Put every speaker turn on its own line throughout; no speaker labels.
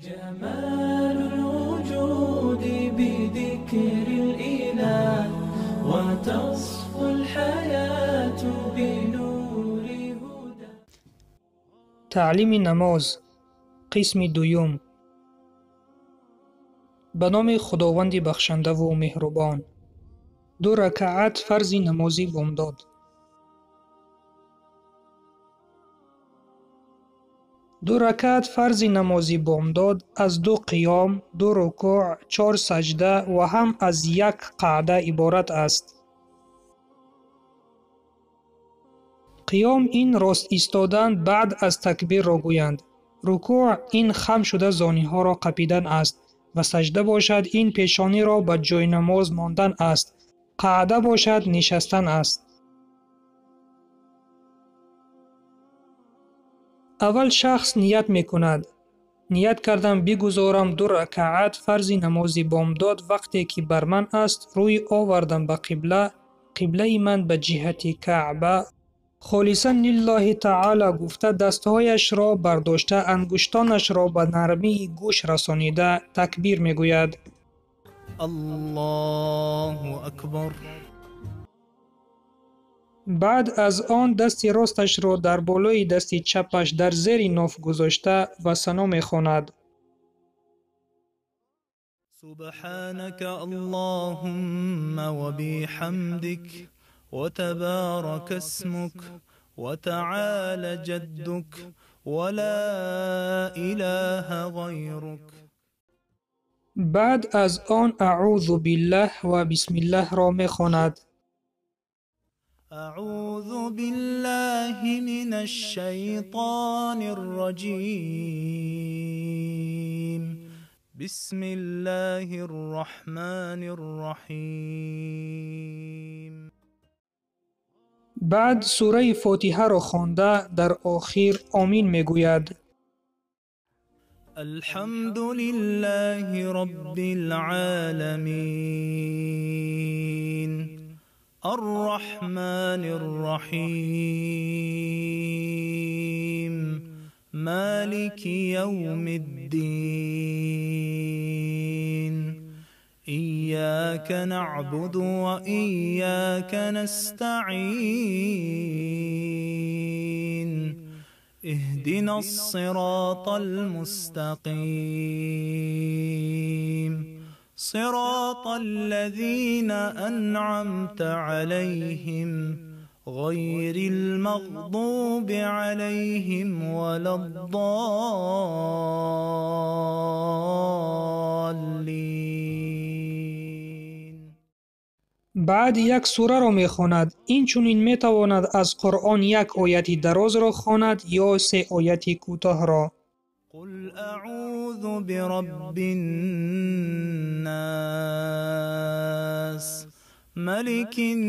جمال الوجود بذكر الإله وتصفو الحياة بنور هدى.
Таълими намоз, қисми дуюм. Ба номи Худованди бахшандаву меҳрубон. Ду ракаат фарзи намози бомдод. Ду ракаат фарзи намози бомдод аз ду қиём, ду рукӯъ, чор саҷда ва ҳам аз як қаъда иборат аст. Қиём ин рост истодан баъд аз такбирро гӯянд. Рукӯъ ин хам шуда зониҳоро қапидан аст ва саҷда бошад ин пешониро ба ҷойнамоз мондан аст. Қаъда бошад нишастан аст. Аввал шахс ният мекунад. Ният кардам бигузорам ду ракаат фарзи намози бомдод вақте ки бар ман аст рӯй овардам ба қибла, қиблаи ман ба ҷиҳати Каъба. Холисан лиллоҳи таъоло гуфта дастҳояшро бардошта ангуштонашро ба нармии гӯш расонида такбир мегӯяд.
Аллоҳу акбар.
Баъд аз он дасти росташро дар болои дасти чапаш дар зери ноф гузошта ва сано мехонад.
Субҳанака Аллоҳумма ва биҳамдик ва табарака исмук ва таъола ҷаддук ва ла илаҳа ғайрук.
Баъд аз он аъузу биллаҳ ва бисмиллаҳро мехонад.
أعوذ بالله من الشيطان الرجيم. بسم الله الرحمن الرحيم.
بعد سوره فاتحه را خوانده در آخر آمین میگوید.
الحمد لله رب العالمين الرحمن الرحيم مالك يوم الدين إياك نعبد وإياك نستعين اهدنا الصراط المستقيم صراط الذين أنعمت عليهم غير المغضوب عليهم ولا الضالين.
بعد یک سوره را می‌خواند. این چنین می‌تواند از قرآن یک آیت دراز را خواند یا سه آیت کوتاه را.
قل أعوذ برب الناس ملك الناس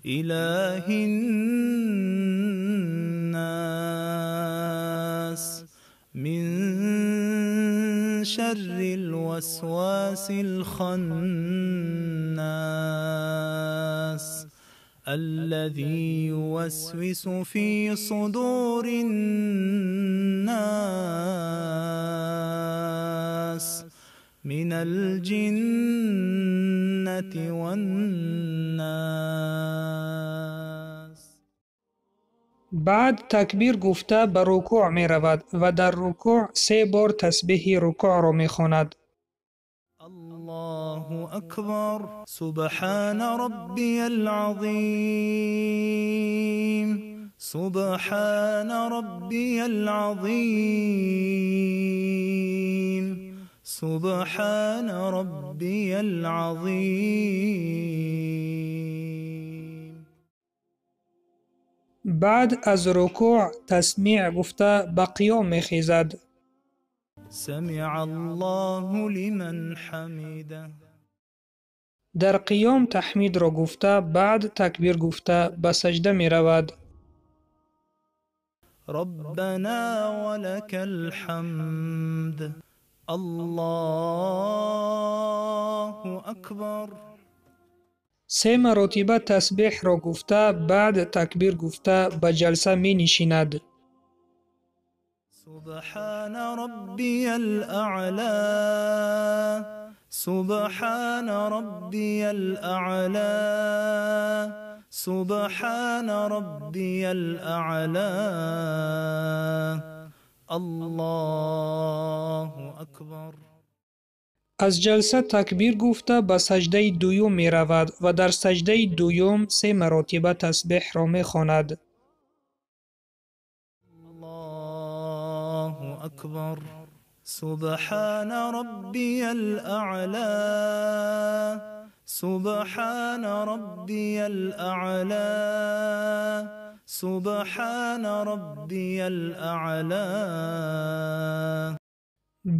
إله الناس من شر الوسواس الخناس الذي يوسوس في صدور الناس من الجنة والناس.
بعد تکبیر گفته به رکوع می رود و در رکوع سه بار تسبیح رکوع را می خواند.
الله أكبر سبحان ربي العظيم سبحان ربي العظيم سبحان ربي العظيم.
بعد از رکوع تسمیع گفته به قیام میخیزد.
سمع الله لمن حمده.
در قیام تحمید را گفته بعد تکبیر گفته به سجده می رود.
ربنا ولك الحمد. الله اکبر.
Се маротиба тасбеҳро гуфта, баъд такбир гуфта ба ҷалса менишинад.
سبحان ربي الأعلى سبحان ربي الأعلى سبحان ربي الأعلى الله أكبر.
Аз ҷалса такбир гуфта ба саҷдаи дуюм меравад ва дар саҷдаи дуюм се маротиба тасбеҳро мехонад.
الله أكبر. سبحان ربي الأعلى سبحان ربي الأعلى سبحان ربي الأعلى.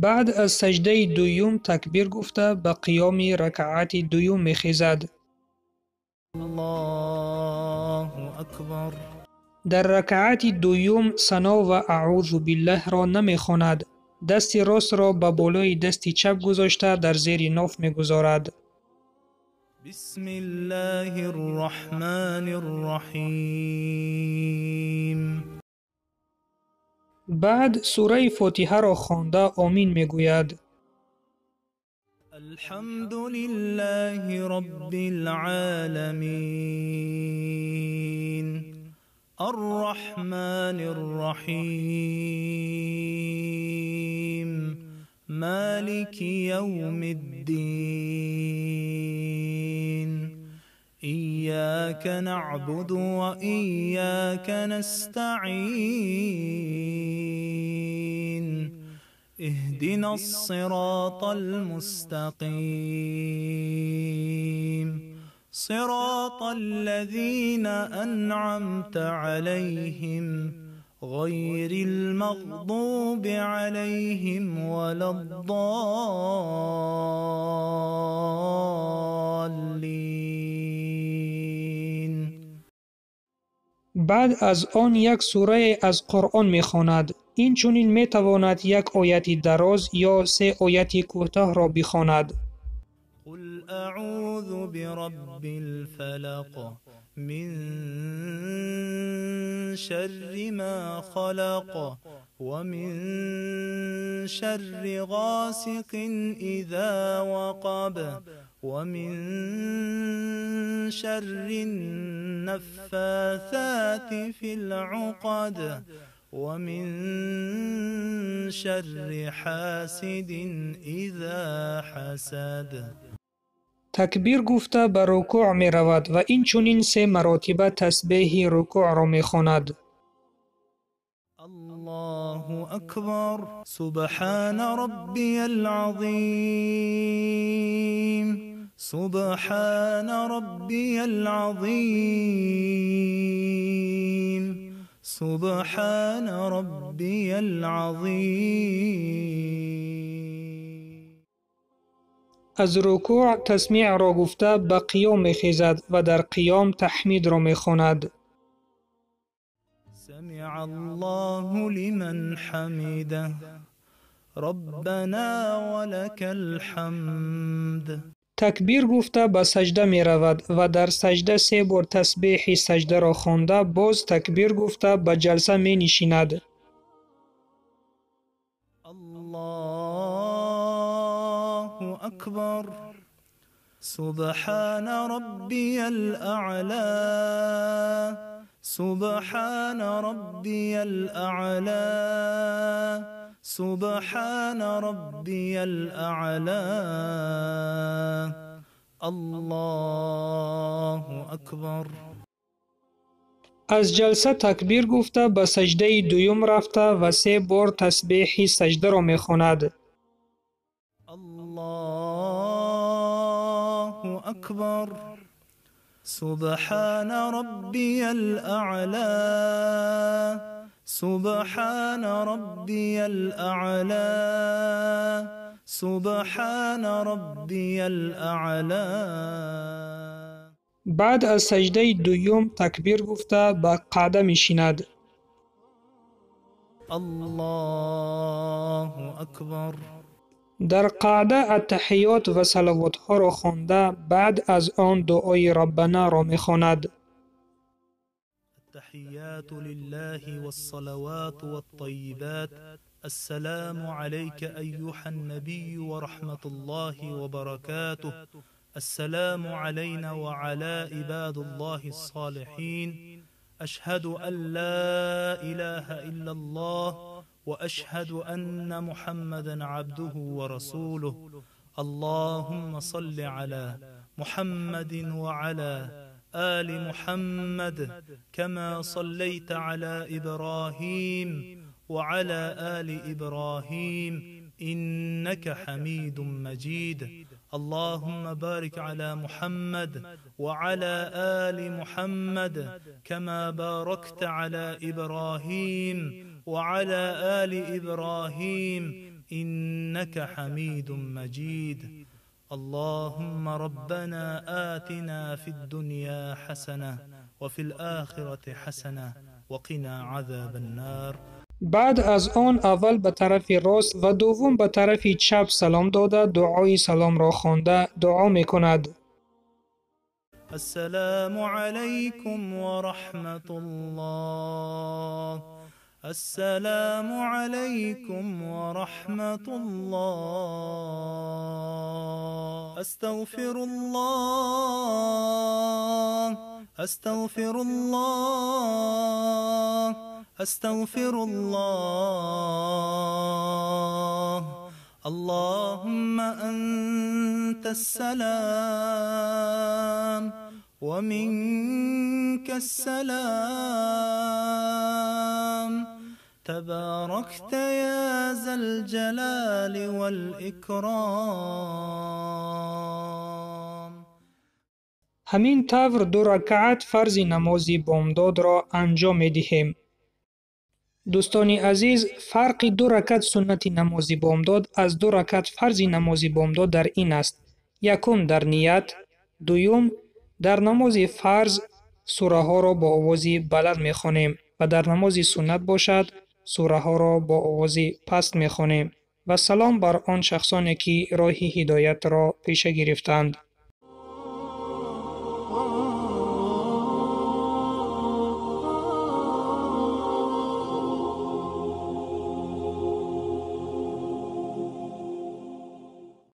Баъд аз саҷдаи дуюм такбир гуфта ба қиёми ракъати дуюм мехезад.
الله أكبر.
Дар ракъати дуюм сано ва аъузу биллаҳро намехонад. Дасти ростро ба болои дасти чап гузошта дар зери ноф мегузорад.
بسم الله الرحمن الرحيم.
Баъд сураи фотиҳаро хонда омин мегӯяд.
الحمد لله رب العالمين الرحمن الرحيم مالك يوم الدين إياك نعبد وإياك نستعين اهدنا الصراط المستقيم صراط الذين أنعمت عليهم غير المغضوب عليهم ولا الضالين.
Баъд аз он як сурае аз Қуръон мехонад. Инчунин метавонад як ояти дароз ё се ояти кӯтоҳро бихонад.
قل أعوذ برب الفلق من شر ما خلق ومن شر غاسق إذا وقب ومن شر النفاثات في العقد ومن شر حاسد إذا حسد.
Такбир гуфта ба рукӯъ меравад ва инчунин се маротиба тасбеҳи рукӯъро мехонад.
الله أكبر. سبحان ربي العظيم سبحان ربي العظيم سبحان ربي العظيم.
Аз рукӯъ тасмеъро гуфта ба қиём мехезад ва дар қиём таҳмидро мехонад.
سمع الله لمن حمده ربنا ولك الحمد.
Такбир гуфта ба саҷда меравад ва дар саҷда се бор тасбеҳи саҷдаро хонда боз такбир гуфта ба ҷалса менишинад.
الله أكبر. سبحان ربي الأعلى سبحان ربي الأعلى سبحان ربي الأعلى. الله أكبر.
Аз ҷалса такбир гуфта ба саҷдаи дуюм рафта ва се бор тасбеҳи саҷдаро мехонад.
الله أكبر. سبحان ربي الأعلى سبحان ربي الأعلى سبحان ربي الأعلى.
Баъд аз саҷдаи дуюм такбир гуфта ба қаъда мешинад.
الله أكبر.
Дар қаъда аттаҳиёт ва салавотҳоро хонда, баъд аз он дуои Раббанаро мехонад.
التحيات لله والصلوات والطيبات. السلام عليك أيها النبي ورحمة الله وبركاته. السلام علينا وعلى عباد الله الصالحين. أشهد أن لا إله إلا الله وأشهد أن محمدا عبده ورسوله. اللهم صل على محمد وعلى آل محمد كما صليت على إبراهيم وعلى آل إبراهيم إنك حميد مجيد. اللهم بارك على محمد وعلى آل محمد كما باركت على إبراهيم وعلى آل إبراهيم إنك حميد مجيد. اللهم ربنا آتنا في الدنيا حسنة وفي الآخرة حسنة وقنا عذاب النار.
بعد از آن اول به طرف راست و دوم به طرف چپ سلام داده، دعای سلام را خوانده دعا می کند.
السلام علیکم و رحمت الله. السلام علیکم و رحمت الله. استغفر الله، استغفر الله، استغفر الله. اللهم أنت السلام ومنك السلام، تباركت يا ذا الجلال والإكرام.
همین طور دو رکعت فرض نماز بامداد را انجام می‌دهیم. دوستان عزیز، فرق دو رکعت سنت نماز بامداد از دو رکعت فرض نماز بامداد در این است: یکم در نیت، دوم در نماز فرض سوره ها را با آواز بلند می‌خوانیم و در نماز سنت باشد سوره ها را با آواز پست می‌خوانیم. و سلام بر آن شخصانی که راه هدایت را پیش گرفتند.